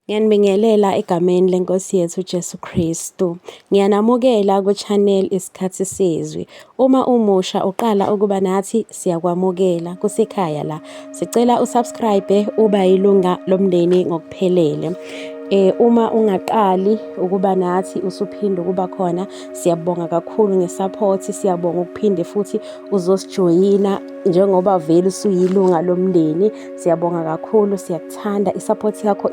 Ngiyanibingelela egameni lenkosi yethu uJesu Kristu. Ngiyanamukela ku-channel Isikhathi Sezwi. Uma umusha uqala ukuba nathi siyakwamukela kusekhaya la. Sicela usubscribe uba yilunga lomndeni ngokuphelele. Uma ungaqali ukuba nathi usuphinde ukuba khona siyabonga kakhulu ngesupport, siyabonga ukuphinde futhi uzosijoyina njengoba vele usuyilunga lomndeni. Siyabonga kakhulu, siyakuthanda, isupport yakho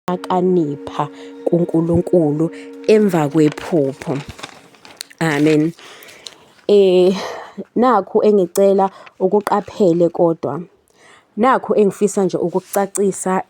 Kanipha kuNkulunkulu emva kwephupho. Amen. Nakhu engicela ukuqaphele kodwa. Nakhu engifisa nje ukukucacisa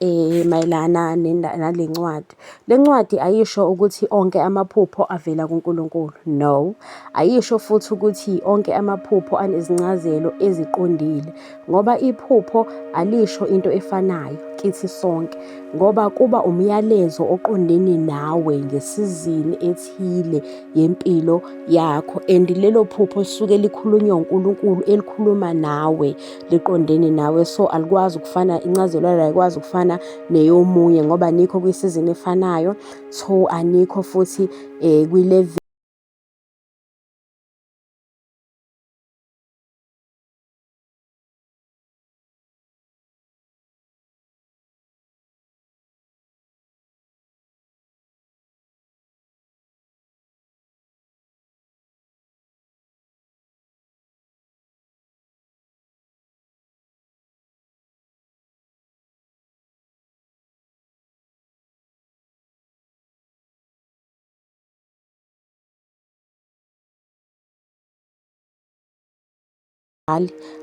mayelana nale ncwadi. Le ncwadi ayisho ukuthi onke amaphupho avela kuNkulunkulu, no. Ayisho futhi ukuthi onke amaphupho anezincazelo eziqondile. Ngoba iphupho alisho into efanayo kithi sonke, ngoba kuba umyalezo oqondene nawe ngesizini ethile yempilo yakho and lelo phupho lisuke likhulunywa uNkulunkulu elikhuluma nawe liqondene nawe, so alikwazi ukufana, incazelo yalo ayikwazi ukufana neyomunye ngoba anikho kwisizini efanayo, so anikho futhi kwi-level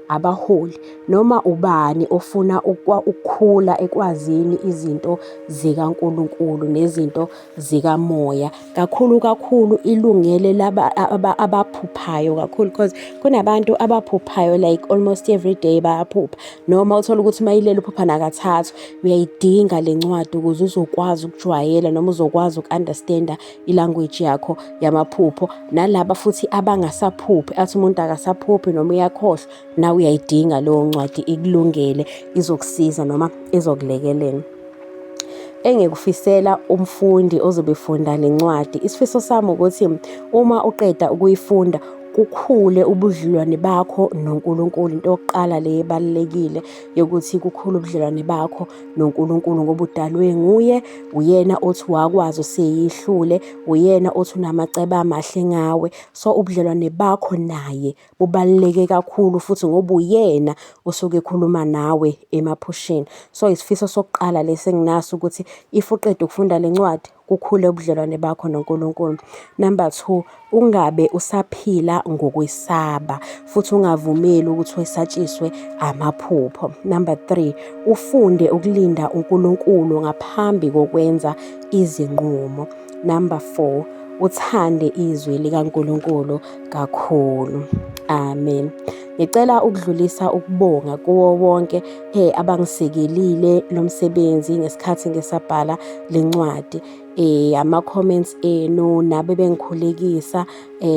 abaholi noma ubani ofuna ukukhula ekwazini izinto zikaNkulunkulu nezinto zikamoya kakhulu kakhulu ilungele laba abaphuphayo kakhulu because kunabantu abaphuphayo like almost every day bayaphupha noma uthola ukuthi uma ilele uphupha nakathathu. Uyayidinga le ncwadi ukuze uzokwazi ukujwayela noma uzokwazi uku-understanda ilanguage yakho yamaphupho. Nalaba futhi abangasaphuphi, athi umuntu akasaphuphi noma uyakhohlwa, nawe uyayidinga leyo ncwadi, ikulungele, izokusiza noma izokulekelela. Engikufisela umfundi ozobe efunda le ncwadi, isifiso sami ukuthi uma uqeda ukuyifunda kukhule ubudlelwane bakho noNkulunkulu. Into yokuqala le ebalulekile yokuthi kukhule ubudlelwane bakho noNkulunkulu ngoba udalwe nguye, uyena othi wakwazi useyihlule, uyena othi unamacebo amahle ngawe. So ubudlelwane bakho naye bubaluleke kakhulu futhi ngoba uyena osuke ekhuluma nawe emaphusheni. So isifiso sokuqala lesi enginaso ukuthi if uqeda ukufunda le ncwadi kukhule ubudlelwane bakho noNkulunkulu. Number 2, ungabe usaphila ngokwesaba futhi ungavumeli ukuthi wesatshiswe amaphupho. Number 3, ufunde ukulinda uNkulunkulu ngaphambi kokwenza izinqumo. Number 4, uthande izwi likaNkulunkulu kakhulu. Amen. Ngicela ukudlulisa ukubonga kuwo wonke abangisekelile lo msebenzi ngesikhathi ngisabhala le ncwadi. Ama-comments enu nabebengikhulekisa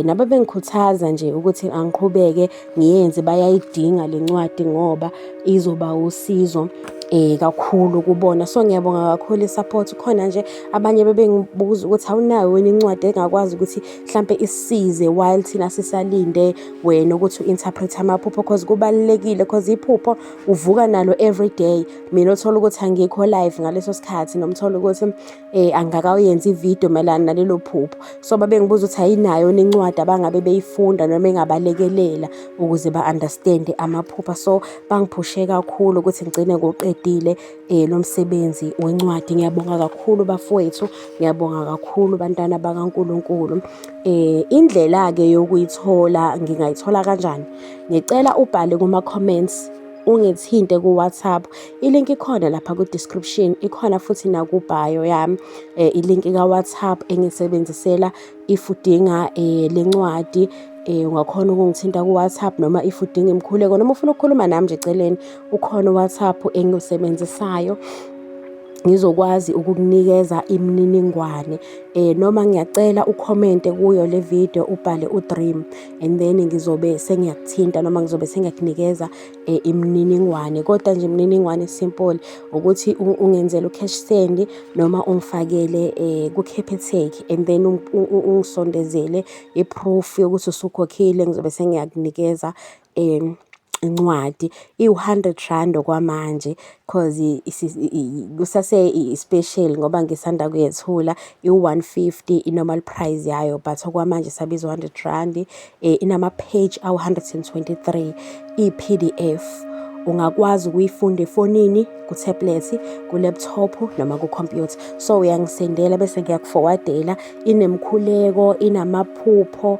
nabebengikhuthaza nje ukuthi angiqhubeke ngiyenze, bayayidinga le ncwadi ngoba izoba usizo kakhulu kubona. So ngiyabonga kakhulu i-support. Khona nje abanye bebengibuza ukuthi awunayo wena incwadi engakwazi ukuthi mhlampe isisize while thina sisalinde wena ukuthi u-interpret amaphupho, cause kubalulekile, cause iphupho uvuka nalo every day. Mina uthola ukuthi angikho live ngaleso sikhathi, noma uthola ukuthi angikakayenzi ividiyo mayelana nalelo phupho. So babengibuza ukuthi ayinayo yini incwadi abangabe beyifunda noma engabalekelela ukuze ba-understand-e amaphupho. So bangiphushe kakhulu ukuthi ngigcine ngiwuqedile lo msebenzi wencwadi. Ngiyabonga kakhulu bafowethu, ngiyabonga kakhulu bantwana bakaNkulunkulu. Indlela-ke yokuyithola, ngingayithola kanjani? Ngicela ubhale kuma-comments, ungithinte ku-WhatsApp. I-link ikhona lapha ku-description, ikhona futhi naku-bio yami, i-link ka-WhatsApp engiyisebenzisela if udinga le ncwadi. Ungakhona ukungithinta ku-WhatsApp, noma if udinga imikhuleko, noma ufuna ukukhuluma nami nje eceleni, ukhona u-WhatsApp engiwusebenzisayo, ngizokwazi ukukunikeza imininingwane. Noma ngiyacela ukhomente kuyo le video, ubhale u-dream, and then ngizobe sengiyakuthinta noma ngizobe sengiyakunikeza imininingwane. Kodwa nje imininingwane simple ukuthi ungenzele u-cash send noma ungifakele ku-Capitec, and then ungisondezele i-proof yokuthi usukhokhile, ngizobe sengiyakunikeza incwadi. Iwu-100 rand okwamanje, cause kusase i-special ngoba ngisanda kuyethula. Iwu-150 i-normal price yayo, but okwamanje isabiza u-100 rand. Inama-page awu-123, i-PDF. Ungakwazi ukuyifunda efonini, ku-tablet, ku-laptop noma ku-computer. So uyangisendela bese ngiyakufowadela. Inemikhuleko, inamaphupho,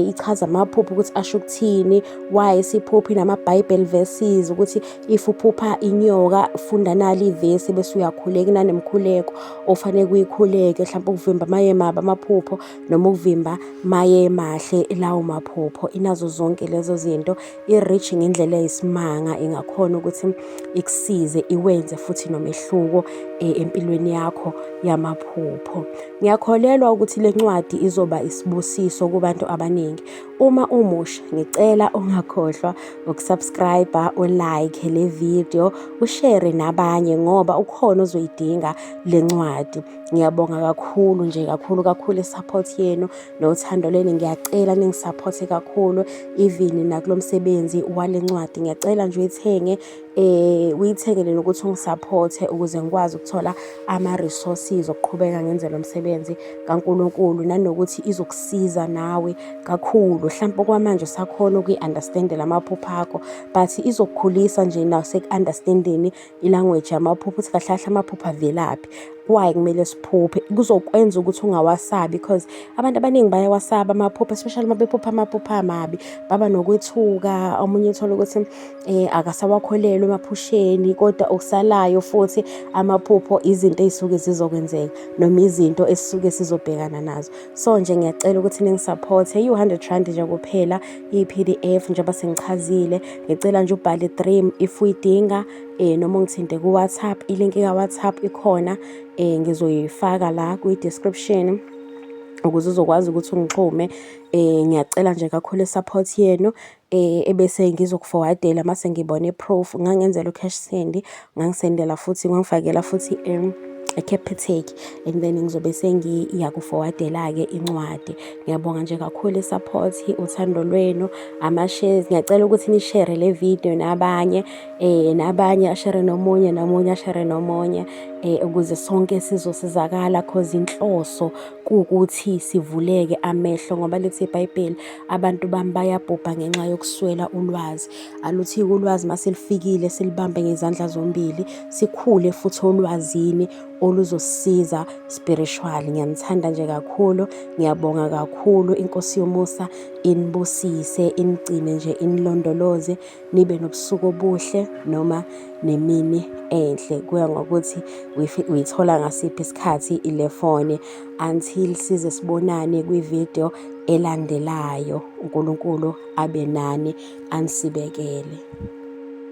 ichaza amaphupho ukuthi asho ukuthini, why siphupha, inama-Bible verses ukuthi if uphupha inyoka, funda nali ivesi bese uyakhuleka. Inanemkhuleko ofanele uyikhuleke, mhlawumpe ukuvimba maye mabi amaphupho noma ukuvimba maye mahle lawo maphupho. Inazo zonke lezo zinto. I-rich ngendlela eyisimanga, ingakhona ukuthi ikusize, iwenze futhi nomehluko empilweni yakho yamaphupho. Ngiyakholelwa ukuthi le ncwadi izoba isibusiso kubantu abaningi. Uma umusha, ngicela ungakhohlwa ukusubscribe, ulike le video, ushare nabanye ngoba ukhona ozoyidinga le ncwadi. Ngiyabonga kakhulu nje, kakhulu kakhulu, i-support yenu nothando lenu. Ngiyacela ningisupporte kakhulu even nakulo msebenzi wale ncwadi. Ngiyacela nje uyithenge, uyithengele nokuthi ungisupporte ukuze ngikwazi ukuthola ama-resources okuqhubeka ngenze lo msebenzi kaNkulunkulu, nanokuthi izokusiza nawe kakhulu. Hlampe okwamanje usakhona ukuyi-understand-ela amaphupho akho, but izokukhulisa nje naseku-understand-eni i-language yamaphupho, ukuthi kahle kahle amaphupho avelaphi, why kumele siphuphe. Kuzokwenza ukuthi ungawasabi, because abantu abaningi bayawasaba amaphupho, especially uma bephupha amaphupho amabi, baba nokwethuka. Omunye uthole ukuthi akasawakholelwa emaphusheni, kodwa okusalayo futhi amaphupho izinto ey'suke zizokwenzeka noma izinto esisuke sizobhekana nazo. So nje ngiyacela ukuthi ningisupporte. Iwu-100 rand nje kuphela, iyi-PDF njengoba sengichazile. Ngicela nje ubhale dream if uyidinga, noma ungithinte ku-WhatsApp. I-link ka-WhatsApp ikhona, ngizoyifaka la kwi-description ukuze uzokwazi ukuthi ungixhume. Ngiyacela nje kakhulu i-support yenu, ebese ngizokufowadela mase ngibone i-proof. Ungangenzela u-cash send, ungangisendela futhi, ungangifakela futhi e-Capitec, and then ngizobe sengiyakufowadela-ke incwadi. Ngiyabonga nje kakhulu i-support, uthando lwenu, ama-shares. Ngiyacela ukuthi ni-share le video nabanye, nabanye ashere nomunye, nomunye ashere nomunye, ukuze sonke sizosizakala, cause inhloso kuwukuthi sivuleke amehlo, ngoba lithi iBhayibheli, abantu bami bayabhubha ngenxa yokuswela ulwazi. Aluthi-ke ulwazi maselifikile silibambe ngezandla zombili, sikhule futhi olwazini oluzosisiza spiritually. Ngiyanithanda nje kakhulu, ngiyabonga kakhulu. Inkosi yomusa inibusise, inigcine nje, inilondoloze, nibe nobusuku obuhle noma nemini enhle, kuya ngokuthi uyithola ngasiphi isikhathi ile foni. Until size sibonane kwi-video. elandelayo. UNkulunkulu abe nani, anisibekele.